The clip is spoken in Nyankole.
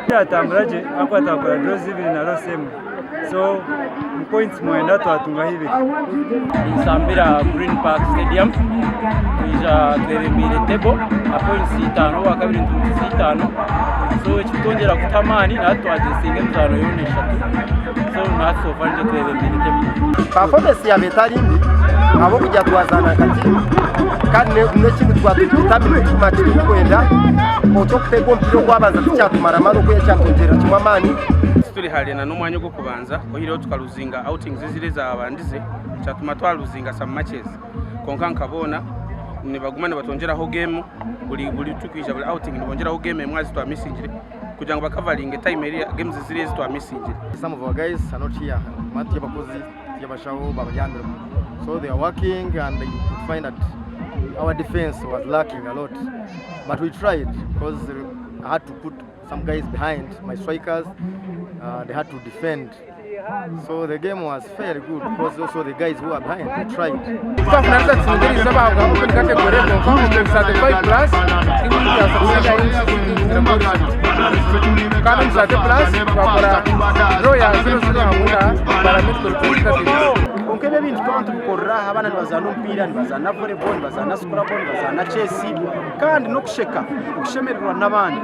Yatambura gye ahakuba twakora draws ibiri na loss emwe so omu points mwenda twatungaho ibiri. Ninsambira Green Park Stadium twija twebembeire table na points itaano owakabiri nitumukiza itaano so ekikutwongyera kutuha amaani nahati twagisinga emizaano yoona eshatu so nahati so far nitwe twebembeire table. Performance yaaba etari mbi ahabw'okugira twazaana nka tiimu kandi n'ekindi twaba turi determined tukaguma titurikwenda eky'okuteega omupiira ogwabanza tikyatumara amaani okwiha kyatwongyerera kimwe amaani. Tituri hare na n'omwanya ogw'okubanza oihireho tukaruzinga outings eziri ezabandize kyatuma twaruzinga some matches kwonka nka boona nibaguma nibatwongyeraho game buri buri turikwija buri outing nibongyeraho game emwe aha zitwamisingire kugira ngu bakavaringe time eri games ziri ezi twamisingire. Some of our guys are not here mati abakozi tiyabashaho babayambiremu so they are working and you could find that our defense was lacking a lot but we tried because I had to put some guys behind my strikers they had to defend so the game was fairly good because also the guys who are behind they tried. Twafuna results ngereza bahabwa open category konka omu 35 plus timu ya succeed kandi omu 30 plus twakora draw ya 0-0 hamwe na paramedical representative. Kwonka ebi ebintu twaba nitubikorera aha abaana nibazaana omupiira, nibazaana volleyball, nibazaana scrabble, nibazaana chess kandi n'okusheka, okushemererwa n'abandi.